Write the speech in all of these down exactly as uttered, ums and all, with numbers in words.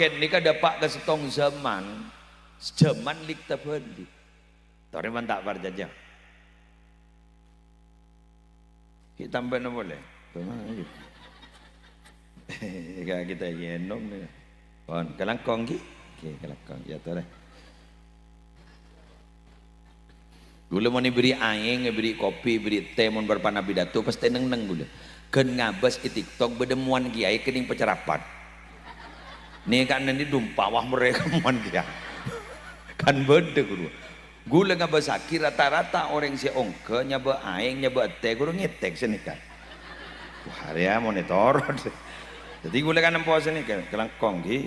Kènè' ka dâpa' ka sèttong zaman, zaman lik-tabâlik. Torè mon ta' parcajâ. Ghi' tambâna polè. Ka kita ènom nè. Pon, kalangkong ghi. Ghi, kalangkong. Yâ, torè. Ghulâ mon èbèrri' aèng, èbèrri' kopi, èbèrri' tè, mon bârâmpa pidato, pastè neng-neng ghulâ. Ghân ngabâs è TikTok, bâdâ mowan kèyaè kènèng pacarapat. Nèka nènè dumpa, wah, mereka mowan kèyaè. Kan bâdâ, ghuru. Ghulâ ngabâsaghi rata-rata orèng sè ongghâ nyabâ' aèng, nyabâ' tè, ghuru ngètèk sanèka. Wah, arèya mon ètoro'. Dhâddhi ghulâ kan empo' sanèka, kalangkong ghi.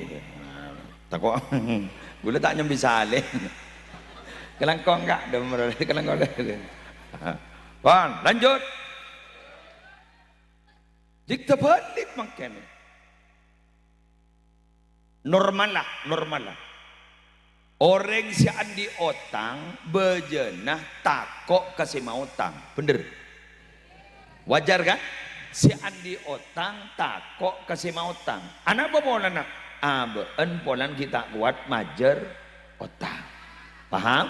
Tako'. Ghulâ ta' nyambi salè. Kalangkong, Ka', dâmar kalangkong. Pon, lanjut. Lik-tabâlik mangkèn. Normalla, normalla. Orèng sè andi' otang, bâjâna tako' ka sè maotang. Bhender? Wajar, kan? Sè andi' otang tako' ka sè maotang. Anapa polana? Abâ'na polana ghi' ta' kowat majâr otang. Paham?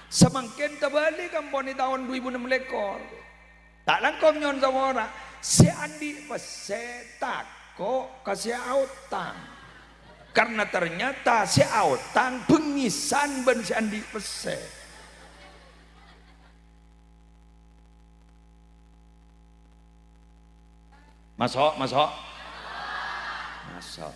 Samangkèn tabâlik ampon è taon du èbu ennem lèkor. Ta' langkong nyo'on sapora. Sè andi' pèssè tako' ka sè aotang. Karna ternyata sè aotang bengngèsan bân sè andi' pèssè. Maso', maso'. Maso'.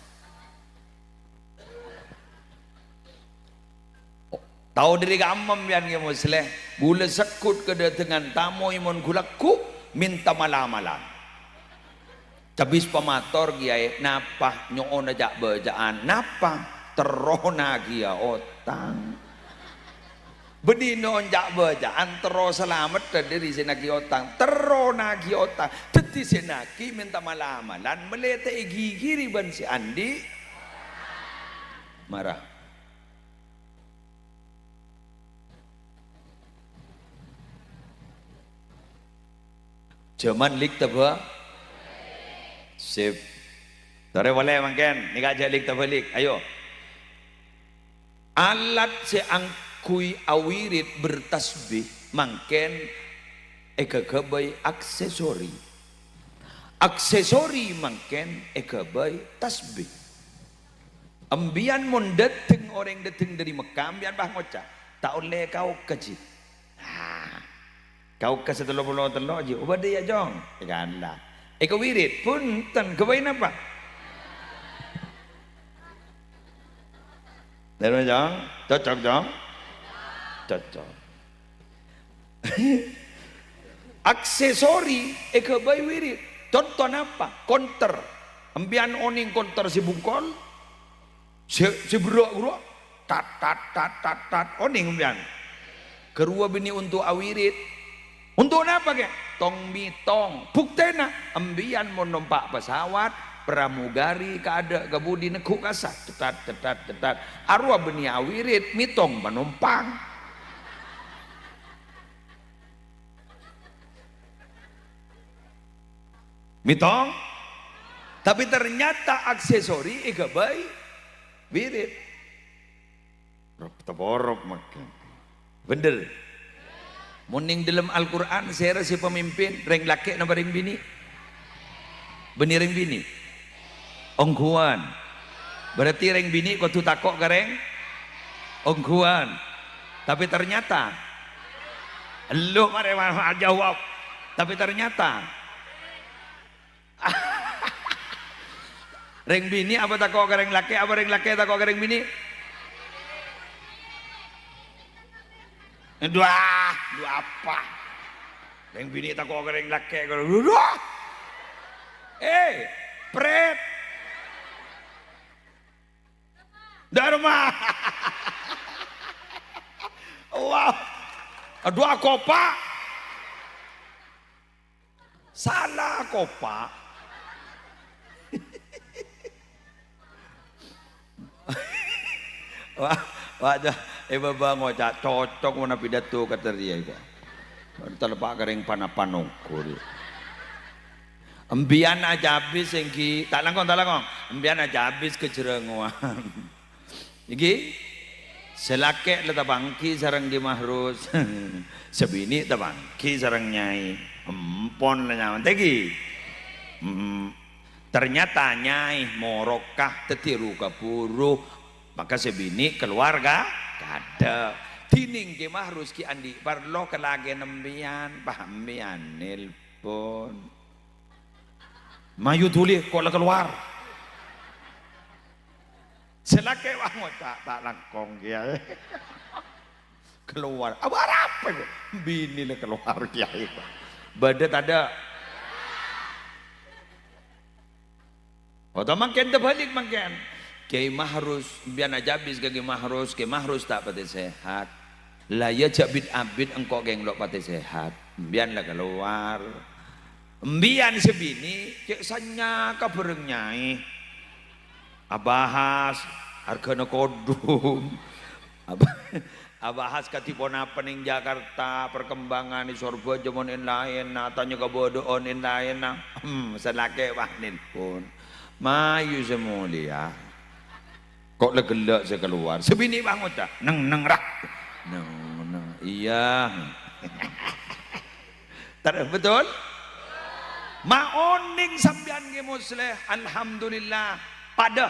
Tao dhâri kamma empèyan, Kè Musleh? Ghulâ segghut kadâtengngan tamoy mon ghu-lagghu', mènta mala-malan. Cabis pamator, Kèyaè, napa nyo'ona ca'-bâca'an? Napa? Terro naghiyâ otang. Bânnè nyo'on ca'-bâca'an terro salameddhâ dhâri sè naghiyâ otang. Terro naghiyâ otang. Dhâddhi sè naghi mènta mala-malan, mellè ta' èghighiri bân sè andi'. Mara. Jhâman lik-tabâ-, sip. Torè polè mangkèn, nèka jhâ' lik-tabâlik. Ayo. Alat sè angghuy awirid bertasbih mangkèn èghâghâbây aksesori. Aksesori mangkèn èghâbây tasbih. Empèyan mon dâteng orèng dâteng dhâri Mekkah, empèyan pas ngoca', "Ta' ollè kaoka, Ji." Nah, kaoka sè tello polo tello', Ji. "Oh, bâdâ, yâ, Cong?" Èkala. Èkawirid, "Bhunten, ghâbây napa?" Dârâ, Cong? Cocok, Cong? Cocok. Aksesori èghâbây wirid. Conto napa? Konter. Empèyan onèng konter sè bungkol? Sè, sè berrâ'-ghurrâ'? Tat, tat, tat, tat, tat. Onèng empèyan? Ghâruwa bânnè onto' awirid. Onto' napa, Kè? Tong-mètong. Buktèna, empèyan mon nompa' pesawat, pramugari, kaadâ', kabudi, neggu' kassa'. Cetat, cetat, cetat. Arowa bânnè awirid, mètong panompang. Mètong? Tapè ternyata aksesori èghâbây wirid. Rop-, teporop mangkèn. Bhender. Mon neng dâlem Al-Qur'an, sèra sè pamimpin, rèng lakè' napa rèng binè'? Bânnè rèng binè'. Ongghuwân. Berarti rèng binè' kodhu tako' ka rèng ongghuwân. Tapè ternyata, ello marè ma-, ajâwâb. Tapè ternyata, rèng binè' apa tako' ka rèng lakè', apa rèng lakè' tako' ka rèng binè'? Duh, duh apa? Rèng binè' tako' ka rèng lakè', kalau, duh! Eh, pret! Dharma. Wah. Aduh, akopa. Sala akopa. Wah, wah, ja-, eh, bâbâ ngoca' cocok mon pidato ka tèriya, ya. Talpa' ka rèng pan-apan ongghu. Embiyan ajâ abis èngghi, ta' langkong, ta' langkong. Embiyan ajâ abis kajârângowan. Èngghi? Sè lakè' la tapangghi sareng Kè Mahrus. Sè binè' tapangghi sareng Nyai. Empon la nyaman. Tèngghi? Mm. Ternyata Nyai morokah dhâddhi ru-kaburu. Maka sè binè' kalowar ka-, kadâ'. Dhinèng Kè Mahrus ghi' andi' parlo kalakèna embiyan. Pas embiyan nelpon. Mayu dhuli, ko' la kalowar. Sè lakè' wah ngoca', "Ta' langkong, Kèyaè." Kalowar. "Apa arapa, ko'?" "Binè la kalowar, Kèyaè." Bâdâ tadâ'? Otabâ mangkèn tabhâlik mangkèn. Kèyaè Mahrus, embiyan ajâ abis ka Kèyaè Mahrus, Kèyaè Mahrus ta' patè sehat. La iyâ jâ' bit-abit engko' kèng lo' patè sehat. Embiyan la kalowar. Embiyan sè binè', cè' sannyaka bhâreng Nyai. Abahas arghâna kodhung. Ab-, abahas kadhi ponapa neng Jakarta, perkembangan è Sorbhâjâ mon en-laenna, tanya kabâdâ'ân en-laenna. Hmm, sè lakè' wah nelpon. Mayu sè molèya. Ko' la ghellâ' sè kalowar. Sè binè' wah ngoca', "Neng, neng, ra." Neng, neng. Iyâ. Ter-, betul? Ma' onèng sampèyan Kè Musleh, alhamdulillah. Padâ.